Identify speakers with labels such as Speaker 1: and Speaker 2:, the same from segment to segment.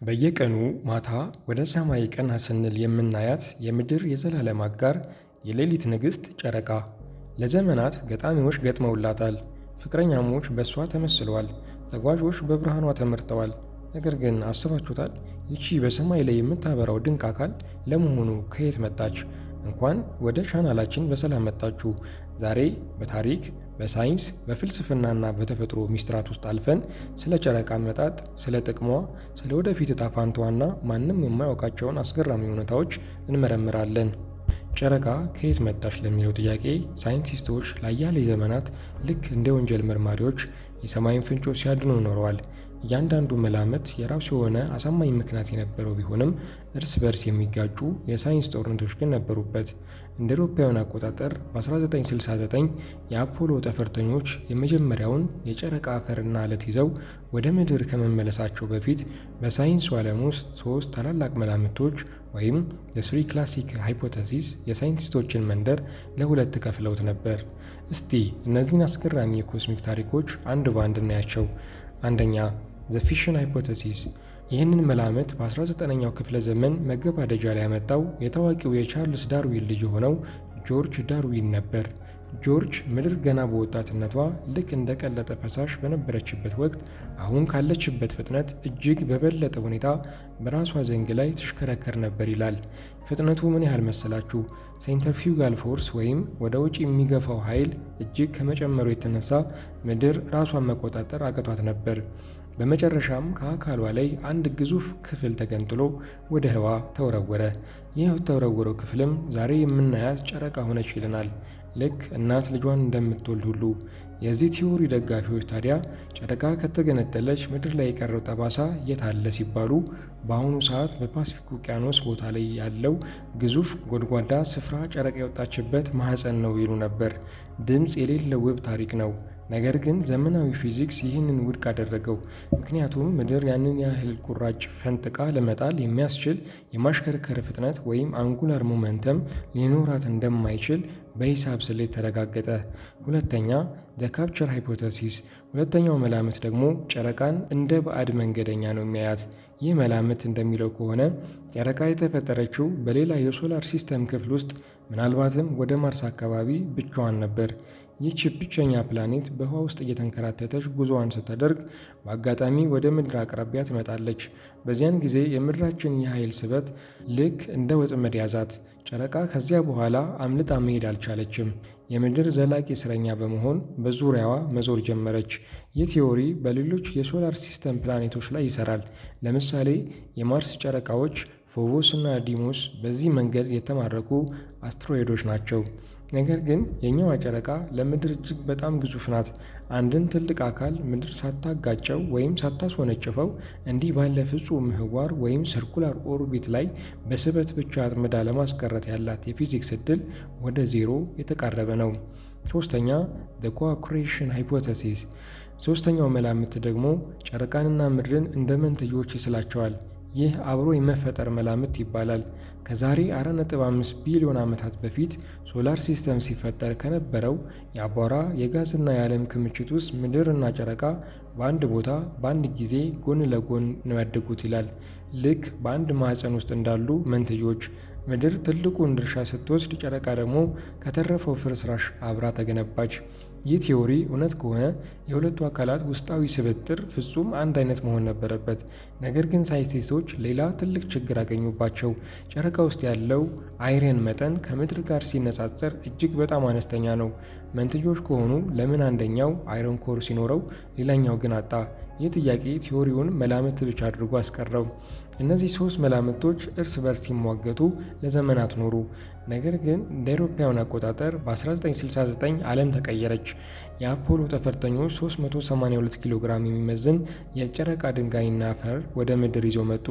Speaker 1: በየቀኑ ማታ ወደ ሰማይ ቀና ስንል የምናያት የምድር የዘላለም አጋር፣ የሌሊት ንግሥት ጨረቃ። ለዘመናት ገጣሚዎች ገጥመውላታል፣ ፍቅረኛሞች በእሷ ተመስለዋል፣ ተጓዦች በብርሃኗ ተመርተዋል። ነገር ግን አስባችሁታል? ይቺ በሰማይ ላይ የምታበራው ድንቅ አካል ለመሆኑ ከየት መጣች? እንኳን ወደ ቻናላችን በሰላም መጣችሁ። ዛሬ በታሪክ፣ በሳይንስ፣ በፍልስፍናና በተፈጥሮ ሚስጥራት ውስጥ አልፈን ስለ ጨረቃ አመጣጥ፣ ስለ ጥቅሟ፣ ስለ ወደፊት እጣ ፋንታዋና ማንም የማያውቃቸውን አስገራሚ እውነታዎች እንመረምራለን። ጨረቃ ከየት መጣች ለሚለው ጥያቄ ሳይንቲስቶች ለአያሌ ዘመናት ልክ እንደ ወንጀል መርማሪዎች የሰማይን ፍንጮች ሲያድኑ ኖረዋል። እያንዳንዱ መላምት የራሱ የሆነ አሳማኝ ምክንያት የነበረው ቢሆንም እርስ በርስ የሚጋጩ የሳይንስ ጦርነቶች ግን ነበሩበት። እንደ አውሮፓውያን አቆጣጠር በ1969 የአፖሎ ጠፈርተኞች የመጀመሪያውን የጨረቃ አፈርና አለት ይዘው ወደ ምድር ከመመለሳቸው በፊት በሳይንሱ ዓለም ውስጥ ሶስት ታላላቅ መላምቶች ወይም የ three classic hypothesis የሳይንቲስቶችን መንደር ለሁለት ከፍለውት ነበር። እስቲ እነዚህን አስገራሚ የ cosmic ታሪኮች አንድ በአንድ እናያቸው። አንደኛ፣ the fission hypothesis። ይህንን መላምት በ19ኛው ክፍለ ዘመን መገባደጃ ላይ ያመጣው የታዋቂው የቻርልስ ዳርዊን ልጅ የሆነው ጆርጅ ዳርዊን ነበር። ጆርጅ ምድር ገና በወጣትነቷ ልክ እንደ ቀለጠ ፈሳሽ በነበረችበት ወቅት አሁን ካለችበት ፍጥነት እጅግ በበለጠ ሁኔታ በራሷ ዘንግ ላይ ትሽከረከር ነበር ይላል። ፍጥነቱ ምን ያህል መሰላችሁ? Centrifugal force ወይም ወደ ውጭ የሚገፋው ኃይል እጅግ ከመጨመሩ የተነሳ ምድር ራሷን መቆጣጠር አቅቷት ነበር። በመጨረሻም ከአካሏ ላይ አንድ ግዙፍ ክፍል ተገንጥሎ ወደ ህዋ ተወረወረ። ይህ የተወረወረው ክፍልም ዛሬ የምናያት ጨረቃ ሆነች ይለናል። ልክ እናት ልጇን እንደምትወልድ ሁሉ። የዚህ theory ደጋፊዎች ታዲያ ጨረቃ ከተገነጠለች ምድር ላይ የቀረው ጠባሳ የት አለ ሲባሉ፣ በአሁኑ ሰዓት በፓሲፊክ ውቅያኖስ ቦታ ላይ ያለው ግዙፍ ጎድጓዳ ስፍራ ጨረቃ የወጣችበት ማህፀን ነው ይሉ ነበር። ድምፅ የሌለው ውብ ታሪክ ነው። ነገር ግን ዘመናዊ ፊዚክስ ይህንን ውድቅ አደረገው። ምክንያቱም ምድር ያንን ያህል ቁራጭ ፈንጥቃ ለመጣል የሚያስችል የማሽከርከር ፍጥነት ወይም angular momentum ሊኖራት እንደማይችል በሂሳብ ስሌት ተረጋገጠ። ሁለተኛ፣ the capture hypothesis። ሁለተኛው መላምት ደግሞ ጨረቃን እንደ ባዕድ መንገደኛ ነው የሚያያት። ይህ መላምት እንደሚለው ከሆነ ጨረቃ የተፈጠረችው በሌላ የ solar system ክፍል ውስጥ፣ ምናልባትም ወደ ማርስ አካባቢ ብቻዋን ነበር። ይህች ብቸኛ ፕላኔት በህዋ ውስጥ እየተንከራተተች ጉዞዋን ስታደርግ በአጋጣሚ ወደ ምድር አቅራቢያ ትመጣለች። በዚያን ጊዜ የምድራችን የኃይል ስበት ልክ እንደ ወጥመድ ያዛት። ጨረቃ ከዚያ በኋላ አምልጣ መሄድ አልቻለችም። የምድር ዘላቂ እስረኛ በመሆን በዙሪያዋ መዞር ጀመረች። ይህ theory በሌሎች የ solar system ፕላኔቶች ላይ ይሰራል። ለምሳሌ የማርስ ጨረቃዎች ፎቦስ እና ዲሞስ በዚህ መንገድ የተማረኩ አስትሮይዶች ናቸው። ነገር ግን የኛዋ ጨረቃ ለምድር እጅግ በጣም ግዙፍ ናት። አንድን ትልቅ አካል ምድር ሳታጋጨው ወይም ሳታስወነጭፈው እንዲህ ባለ ፍጹም ምህዋር ወይም circular orbit ላይ በስበት ብቻ አጥምዳ ለማስቀረት ያላት የፊዚክስ እድል ወደ ዜሮ የተቃረበ ነው። ሶስተኛ፣ the co-creation hypothesis። ሶስተኛው መላምት ደግሞ ጨረቃንና ምድርን እንደ መንትዮች ይስላቸዋል። ይህ አብሮ የመፈጠር መላምት ይባላል። ከዛሬ 4.5 ቢሊዮን ዓመታት በፊት solar system ሲፈጠር ከነበረው የአቧራ፣ የጋዝና የዓለም ክምችት ውስጥ ምድር እና ጨረቃ በአንድ ቦታ በአንድ ጊዜ ጎን ለጎን ነው ያደጉት ይላል። ልክ በአንድ ማህፀን ውስጥ እንዳሉ መንትዮች ምድር ትልቁን ድርሻ ስትወስድ፣ ጨረቃ ደግሞ ከተረፈው ፍርስራሽ አብራ ተገነባች። ይህ theory እውነት ከሆነ የሁለቱ አካላት ውስጣዊ ስብጥር ፍጹም አንድ አይነት መሆን ነበረበት። ነገር ግን ሳይንቲስቶች ሌላ ትልቅ ችግር አገኙባቸው። ጨረቃ ውስጥ ያለው iron መጠን ከምድር ጋር ሲነጻጸር እጅግ በጣም አነስተኛ ነው። መንትዮች ከሆኑ ለምን አንደኛው iron core ሲኖረው ሌላኛው ግን አጣ? ይህ ጥያቄ theory ውን መላምት ብቻ አድርጎ አስቀረው። እነዚህ ሶስት መላምቶች እርስ በርስ ሲሟገቱ ለዘመናት ኖሩ። ነገር ግን እንደ አውሮፓውያን አቆጣጠር በ1969 ዓለም ተቀየረች። የአፖሎ ጠፈርተኞች 382 ኪሎ ግራም የሚመዝን የጨረቃ ድንጋይና አፈር ወደ ምድር ይዘው መጡ።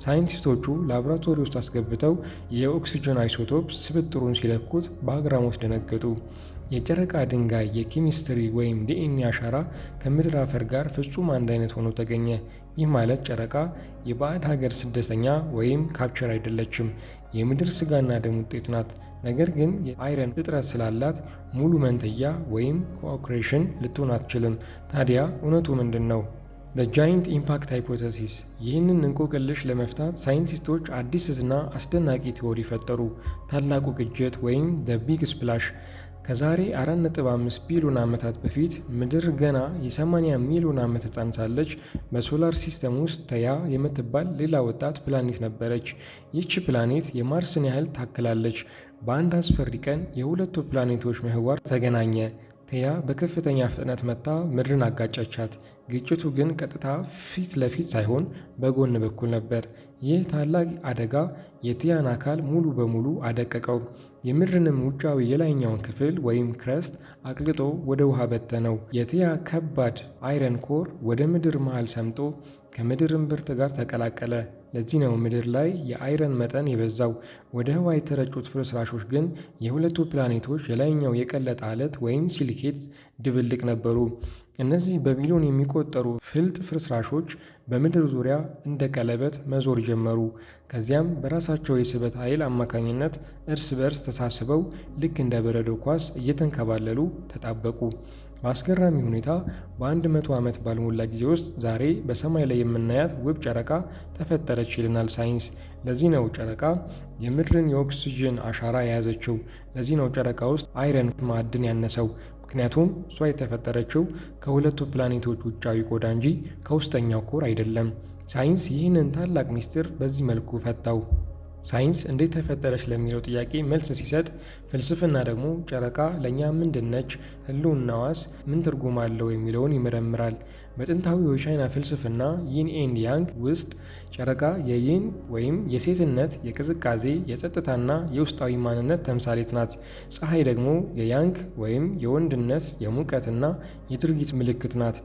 Speaker 1: ሳይንቲስቶቹ ላቦራቶሪ ውስጥ አስገብተው የኦክስጅን isotope ስብጥሩን ሲለኩት በአግራሞት ደነገጡ። የጨረቃ ድንጋይ የኬሚስትሪ ወይም ዲኤንኤ አሻራ ከምድር አፈር ጋር ፍጹም አንድ አይነት ሆኖ ተገኘ። ይህ ማለት ጨረቃ የባዕድ ሀገር ስደተኛ ወይም capture አይደለችም። የምድር ስጋና ደም ውጤት ናት። ነገር ግን የ iron እጥረት ስላላት ሙሉ መንትያ ወይም co-creation ልትሆን አትችልም። ታዲያ እውነቱ ምንድን ነው? The Giant Impact Hypothesis። ይህንን እንቆቅልሽ ለመፍታት ሳይንቲስቶች አዲስና አስደናቂ theory ፈጠሩ። ታላቁ ግጭት ወይም the Big Splash። ከዛሬ 4.5 ቢሊዮን ዓመታት በፊት ምድር ገና የ80 ሚሊዮን ዓመት ሕፃን ሳለች በ solar system ውስጥ ተያ የምትባል ሌላ ወጣት ፕላኔት ነበረች። ይህች ፕላኔት የማርስን ያህል ታክላለች። በአንድ አስፈሪ ቀን የሁለቱ ፕላኔቶች ምህዋር ተገናኘ። ቴያ በከፍተኛ ፍጥነት መጥታ ምድርን አጋጨቻት። ግጭቱ ግን ቀጥታ ፊት ለፊት ሳይሆን በጎን በኩል ነበር። ይህ ታላቅ አደጋ የቲያን አካል ሙሉ በሙሉ አደቀቀው። የምድርንም ውጫዊ የላይኛውን ክፍል ወይም crust አቅልጦ ወደ ውሃ በተነው። የቲያ ከባድ iron core ወደ ምድር መሃል ሰምጦ ከምድር እምብርት ጋር ተቀላቀለ። ለዚህ ነው ምድር ላይ የ iron መጠን የበዛው። ወደ ህዋ የተረጩት ፍርስራሾች ግን የሁለቱ ፕላኔቶች የላይኛው የቀለጠ አለት ወይም silicate ድብልቅ ነበሩ። እነዚህ በቢሊዮን የሚቆጠሩ ፍልጥ ፍርስራሾች በምድር ዙሪያ እንደ ቀለበት መዞር ጀመሩ። ከዚያም በራሳቸው የስበት ኃይል አማካኝነት እርስ በእርስ ተሳስበው ልክ እንደ በረዶ ኳስ እየተንከባለሉ ተጣበቁ። በአስገራሚ ሁኔታ በ100 ዓመት ባልሞላ ጊዜ ውስጥ ዛሬ በሰማይ ላይ የምናያት ውብ ጨረቃ ተፈጠረች ይለናል ሳይንስ። ለዚህ ነው ጨረቃ የምድርን የኦክስጅን አሻራ የያዘችው። ለዚህ ነው ጨረቃ ውስጥ iron ማዕድን ያነሰው። ምክንያቱም እሷ የተፈጠረችው ከሁለቱ ፕላኔቶች ውጫዊ ቆዳ እንጂ ከውስጠኛው core አይደለም። ሳይንስ ይህንን ታላቅ ሚስጥር በዚህ መልኩ ፈታው። ሳይንስ እንዴት ተፈጠረች ለሚለው ጥያቄ መልስ ሲሰጥ፣ ፍልስፍና ደግሞ ጨረቃ ለእኛ ምንድን ነች፣ ህልውናዋስ ምን ትርጉም አለው የሚለውን ይመረምራል። በጥንታዊው የቻይና ፍልስፍና yin and yang ውስጥ ጨረቃ የ yin ወይም የሴትነት፣ የቅዝቃዜ፣ የጸጥታና የውስጣዊ ማንነት ተምሳሌት ናት። ፀሐይ ደግሞ የ yang ወይም የወንድነት፣ የሙቀትና የድርጊት ምልክት ናት።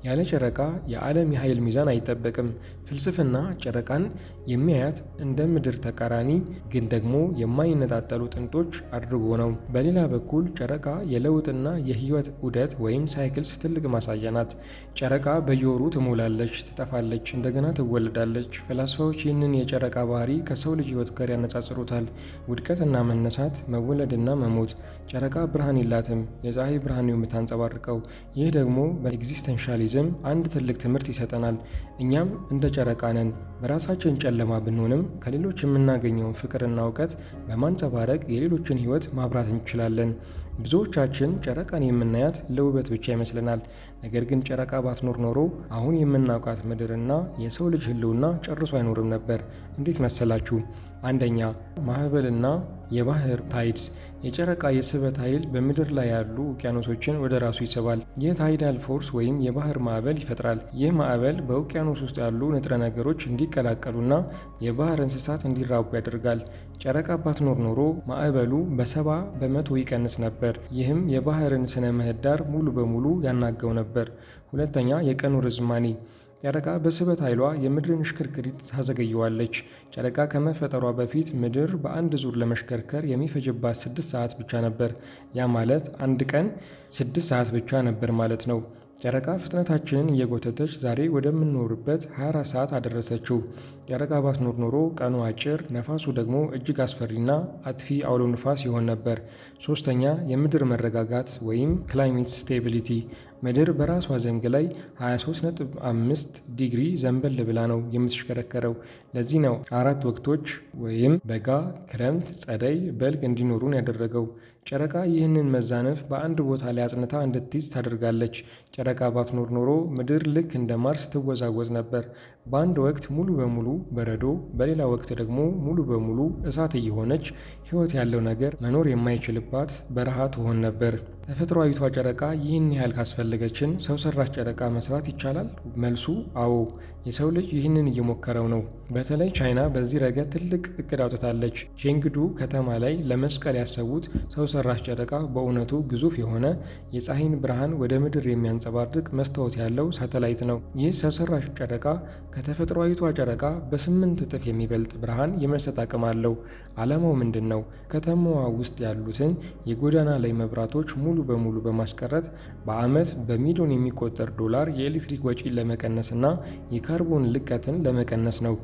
Speaker 1: ያለ ጨረቃ የዓለም የኃይል ሚዛን አይጠበቅም። ፍልስፍና ጨረቃን የሚያያት እንደ ምድር ተቃራኒ ግን ደግሞ የማይነጣጠሉ ጥንዶች አድርጎ ነው። በሌላ በኩል ጨረቃ የለውጥና የህይወት ዑደት ወይም cycles ትልቅ ማሳያ ናት። ጨረቃ በየወሩ ትሞላለች፣ ትጠፋለች፣ እንደገና ትወለዳለች። ፈላስፋዎች ይህንን የጨረቃ ባህሪ ከሰው ልጅ ህይወት ጋር ያነጻጽሩታል። ውድቀትና መነሳት፣ መወለድና መሞት። ጨረቃ ብርሃን የላትም፣ የፀሐይ ብርሃን ነው የምታንጸባርቀው። ይህ ደግሞ በ existentialism አንድ ትልቅ ትምህርት ይሰጠናል። እኛም እንደ ጨረቃ ነን። በራሳችን ጨለማ ብንሆንም ከሌሎች የምናገኘውን ፍቅርና እውቀት በማንጸባረቅ የሌሎችን ህይወት ማብራት እንችላለን። ብዙዎቻችን ጨረቃን የምናያት ለውበት ብቻ ይመስለናል። ነገር ግን ጨረቃ ባትኖር ኖሮ አሁን የምናውቃት ምድርና የሰው ልጅ ህልውና ጨርሶ አይኖርም ነበር። እንዴት መሰላችሁ? አንደኛ፣ ማዕበልና የባህር tides። የጨረቃ የስበት ኃይል በምድር ላይ ያሉ ውቅያኖሶችን ወደ ራሱ ይስባል። ይህ tidal force ወይም የባህር ማዕበል ይፈጥራል። ይህ ማዕበል በውቅያኖስ ውስጥ ያሉ ንጥረ ነገሮች እንዲቀላቀሉና የባህር እንስሳት እንዲራቡ ያደርጋል። ጨረቃ ባትኖር ኖሮ ማዕበሉ በ70% ይቀንስ ነበር። ይህም የባህርን ስነ ምህዳር ሙሉ በሙሉ ያናጋው ነበር። ሁለተኛ፣ የቀኑ ርዝማኔ። ጨረቃ በስበት ኃይሏ የምድርን ሽክርክሪት ታዘገየዋለች። ጨረቃ ከመፈጠሯ በፊት ምድር በአንድ ዙር ለመሽከርከር የሚፈጅባት 6 ሰዓት ብቻ ነበር። ያ ማለት አንድ ቀን 6 ሰዓት ብቻ ነበር ማለት ነው። ጨረቃ ፍጥነታችንን እየጎተተች ዛሬ ወደምንኖርበት 24 ሰዓት አደረሰችው። ጨረቃ ባትኖር ኖሮ ቀኑ አጭር፣ ነፋሱ ደግሞ እጅግ አስፈሪና አጥፊ አውሎ ንፋስ ይሆን ነበር። ሶስተኛ፣ የምድር መረጋጋት ወይም climate stability። ምድር በራሷ ዘንግ ላይ 23.5 ዲግሪ ዘንበል ብላ ነው የምትሽከረከረው። ለዚህ ነው አራት ወቅቶች ወይም በጋ፣ ክረምት፣ ጸደይ፣ በልግ እንዲኖሩን ያደረገው። ጨረቃ ይህንን መዛነፍ በአንድ ቦታ ላይ አጽንታ እንድትይዝ ታደርጋለች። ጨረቃ ባትኖር ኖሮ ምድር ልክ እንደ ማርስ ትወዛወዝ ነበር። በአንድ ወቅት ሙሉ በሙሉ በረዶ፣ በሌላ ወቅት ደግሞ ሙሉ በሙሉ እሳት እየሆነች ሕይወት ያለው ነገር መኖር የማይችልባት በረሃ ትሆን ነበር። ተፈጥሯዊቷ ጨረቃ ይህን ያህል ካስፈለገችን ሰው ሰራሽ ጨረቃ መስራት ይቻላል? መልሱ አዎ። የሰው ልጅ ይህንን እየሞከረው ነው። በተለይ ቻይና በዚህ ረገድ ትልቅ እቅድ አውጥታለች። ቼንግዱ ከተማ ላይ ለመስቀል ያሰቡት ሰው ሰራሽ ጨረቃ በእውነቱ ግዙፍ የሆነ የፀሐይን ብርሃን ወደ ምድር የሚያንጸባርቅ መስታወት ያለው ሳተላይት ነው። ይህ ሰው ሰራሽ ጨረቃ ከተፈጥሯዊቷ ጨረቃ በ8 እጥፍ የሚበልጥ ብርሃን የመስጠት አቅም አለው። ዓላማው ምንድን ነው? ከተማዋ ውስጥ ያሉትን የጎዳና ላይ መብራቶች ሙሉ ሙሉ በሙሉ በማስቀረት በዓመት በሚሊዮን የሚቆጠር ዶላር የኤሌክትሪክ ወጪን ለመቀነስና የካርቦን ልቀትን ለመቀነስ ነው።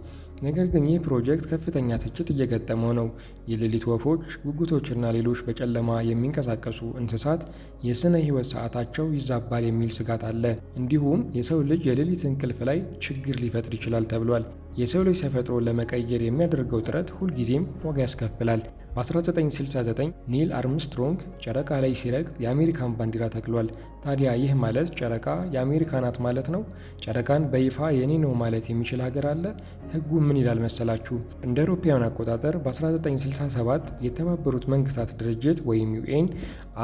Speaker 1: ነገር ግን ይህ ፕሮጀክት ከፍተኛ ትችት እየገጠመው ነው። የሌሊት ወፎች፣ ጉጉቶችና ሌሎች በጨለማ የሚንቀሳቀሱ እንስሳት የስነ ህይወት ሰዓታቸው ይዛባል የሚል ስጋት አለ። እንዲሁም የሰው ልጅ የሌሊት እንቅልፍ ላይ ችግር ሊፈጥር ይችላል ተብሏል። የሰው ልጅ ተፈጥሮን ለመቀየር የሚያደርገው ጥረት ሁልጊዜም ዋጋ ያስከፍላል። በ1969 ኒል አርምስትሮንግ ጨረቃ ላይ ሲረግጥ የአሜሪካን ባንዲራ ተክሏል። ታዲያ ይህ ማለት ጨረቃ የአሜሪካ ናት ማለት ነው? ጨረቃን በይፋ የኔ ነው ማለት የሚችል ሀገር አለ? ህጉ ምን ይላል መሰላችሁ? እንደ አውሮፓውያን አቆጣጠር በ1967 የተባበሩት መንግስታት ድርጅት ወይም UN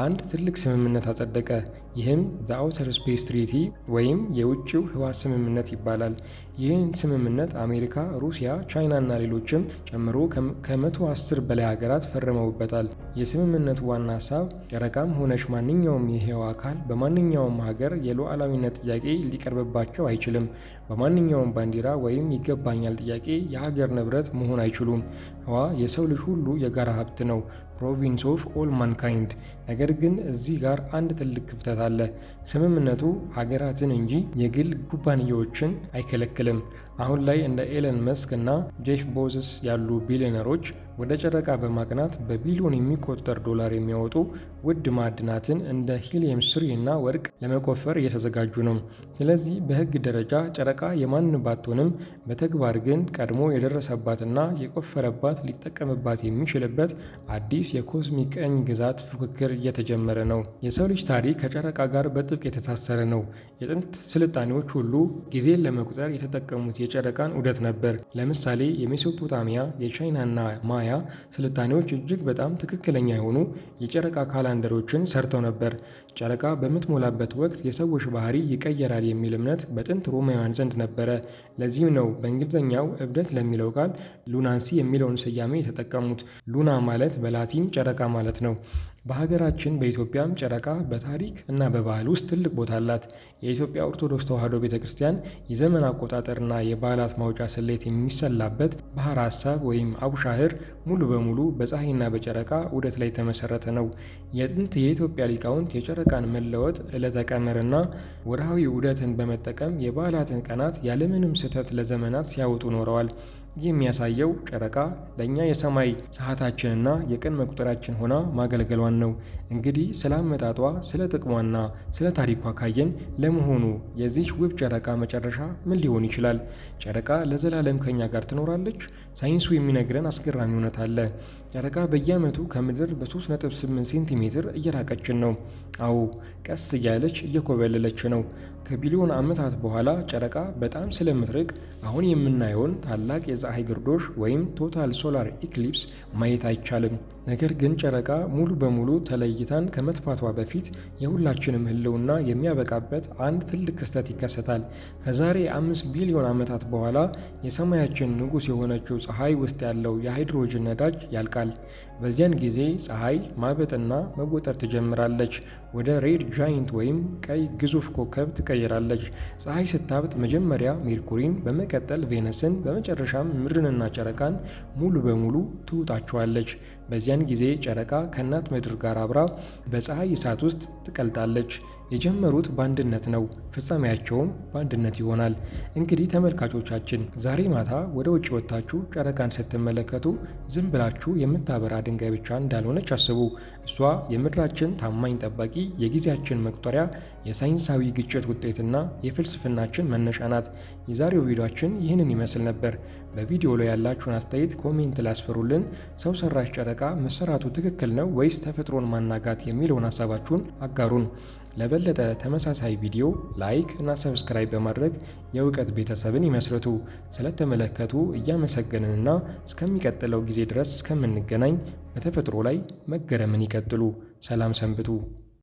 Speaker 1: አንድ ትልቅ ስምምነት አጸደቀ። ይህም The Outer Space Treaty ወይም የውጭው ህዋ ስምምነት ይባላል። ይህን ስምምነት አሜሪካ፣ ሩሲያ፣ ቻይና እና ሌሎችም ጨምሮ ከ110 በላይ ሀገራት ፈርመውበታል። የስምምነቱ ዋና ሀሳብ ጨረቃም ሆነች ማንኛውም የህዋ አካል በማንኛውም ሀገር የሉዓላዊነት ጥያቄ ሊቀርብባቸው አይችልም። በማንኛውም ባንዲራ ወይም ይገባኛል ጥያቄ የሀገር ንብረት መሆን አይችሉም። ህዋ የሰው ልጅ ሁሉ የጋራ ሀብት ነው፣ province of all mankind። ነገር ግን እዚህ ጋር አንድ ትልቅ ክፍተት አለ። ስምምነቱ ሀገራትን እንጂ የግል ኩባንያዎችን አይከለክልም። አሁን ላይ እንደ ኤለን መስክ እና ጄፍ ቤዞስ ያሉ ቢሊዮነሮች ወደ ጨረቃ በማቅናት በቢሊዮን የሚቆጠር ዶላር የሚያወጡ ውድ ማዕድናትን እንደ helium 3 እና ወርቅ ለመቆፈር እየተዘጋጁ ነው። ስለዚህ በህግ ደረጃ ጨረቃ የማንም ባትሆንም በተግባር ግን ቀድሞ የደረሰባትና የቆፈረባት ሊጠቀምባት የሚችልበት አዲስ የ cosmic ቅኝ ግዛት ፉክክር እየተጀመረ ነው። የሰው ልጅ ታሪክ ከጨረቃ ጋር በጥብቅ የተሳሰረ ነው። የጥንት ስልጣኔዎች ሁሉ ጊዜን ለመቁጠር የተጠቀሙት የጨረቃን ዑደት ነበር። ለምሳሌ የሜሶፖታሚያ፣ የቻይናና ማያ ስልጣኔዎች እጅግ በጣም ትክክለኛ የሆኑ የጨረቃ calendar ኦችን ሰርተው ነበር። ጨረቃ በምትሞላበት ወቅት የሰዎች ባህሪ ይቀየራል የሚል እምነት በጥንት ሮማውያን ዘንድ ነበረ። ለዚህም ነው በእንግሊዝኛው እብደት ለሚለው ቃል lunacy የሚለውን ስያሜ የተጠቀሙት። ሉና ማለት በላቲን ጨረቃ ማለት ነው። በሀገራችን በኢትዮጵያም ጨረቃ በታሪክ እና በባህል ውስጥ ትልቅ ቦታ አላት። የኢትዮጵያ ኦርቶዶክስ ተዋሕዶ ቤተክርስቲያን የዘመን አቆጣጠርና የበዓላት ማውጫ ስሌት የሚሰላበት ባህረ ሐሳብ ወይም አቡሻህር ሙሉ በሙሉ በፀሐይና በጨረቃ ዑደት ላይ የተመሰረተ ነው። የጥንት የኢትዮጵያ ሊቃውንት የጨረቃን መለወጥ፣ ዕለተ ቀመርና ወርሃዊ ዑደትን በመጠቀም የበዓላትን ቀናት ያለምንም ስህተት ለዘመናት ሲያወጡ ኖረዋል። ይህ የሚያሳየው ጨረቃ ለእኛ የሰማይ ሰዓታችንና የቀን መቁጠሪያችን ሆና ማገልገሏን ነው። እንግዲህ ስለ አመጣጧ፣ ስለ ጥቅሟና ስለ ታሪኳ ካየን ለመሆኑ የዚች ውብ ጨረቃ መጨረሻ ምን ሊሆን ይችላል? ጨረቃ ለዘላለም ከኛ ጋር ትኖራለች? ሳይንሱ የሚነግረን አስገራሚ እውነት አለ። ጨረቃ በየዓመቱ ከምድር በ3.8 ሴንቲሜትር እየራቀችን ነው። አዎ፣ ቀስ እያለች እየኮበለለች ነው። ከቢሊዮን ዓመታት በኋላ ጨረቃ በጣም ስለምትርቅ አሁን የምናየውን ታላቅ የፀሐይ ግርዶሽ ወይም total solar eclipse ማየት አይቻልም። ነገር ግን ጨረቃ ሙሉ በሙሉ ተለይታን ከመጥፋቷ በፊት የሁላችንም ሕልውና የሚያበቃበት አንድ ትልቅ ክስተት ይከሰታል። ከዛሬ 5 ቢሊዮን ዓመታት በኋላ የሰማያችን ንጉሥ የሆነችው ፀሐይ ውስጥ ያለው የሃይድሮጅን ነዳጅ ያልቃል። በዚያን ጊዜ ፀሐይ ማበጥና መወጠር ትጀምራለች። ወደ red giant ወይም ቀይ ግዙፍ ኮከብ ትቀይራለች። ፀሐይ ስታብጥ መጀመሪያ ሜርኩሪን፣ በመቀጠል ቬነስን፣ በመጨረሻም ምድርንና ጨረቃን ሙሉ በሙሉ ትውጣቸዋለች። በዚያን ጊዜ ጨረቃ ከእናት ምድር ጋር አብራ በፀሐይ እሳት ውስጥ ትቀልጣለች። የጀመሩት በአንድነት ነው፣ ፍጻሜያቸውም በአንድነት ይሆናል። እንግዲህ ተመልካቾቻችን ዛሬ ማታ ወደ ውጭ ወጥታችሁ ጨረቃን ስትመለከቱ ዝም ብላችሁ የምታበራ ድንጋይ ብቻ እንዳልሆነች አስቡ። እሷ የምድራችን ታማኝ ጠባቂ፣ የጊዜያችን መቁጠሪያ፣ የሳይንሳዊ ግጭት ውጤትና የፍልስፍናችን መነሻ ናት። የዛሬው ቪዲዮአችን ይህንን ይመስል ነበር። በቪዲዮ ላይ ያላችሁን አስተያየት comment ላይ አስፍሩልን። ሰው ሰራሽ ጨረቃ መሰራቱ ትክክል ነው ወይስ ተፈጥሮን ማናጋት የሚለውን ሀሳባችሁን አጋሩን። ለበለጠ ተመሳሳይ ቪዲዮ like እና subscribe በማድረግ የእውቀት ቤተሰብን ይመስርቱ። ስለተመለከቱ እያመሰገንንና እስከሚቀጥለው ጊዜ ድረስ እስከምንገናኝ በተፈጥሮ ላይ መገረምን ይቀጥሉ። ሰላም ሰንብቱ።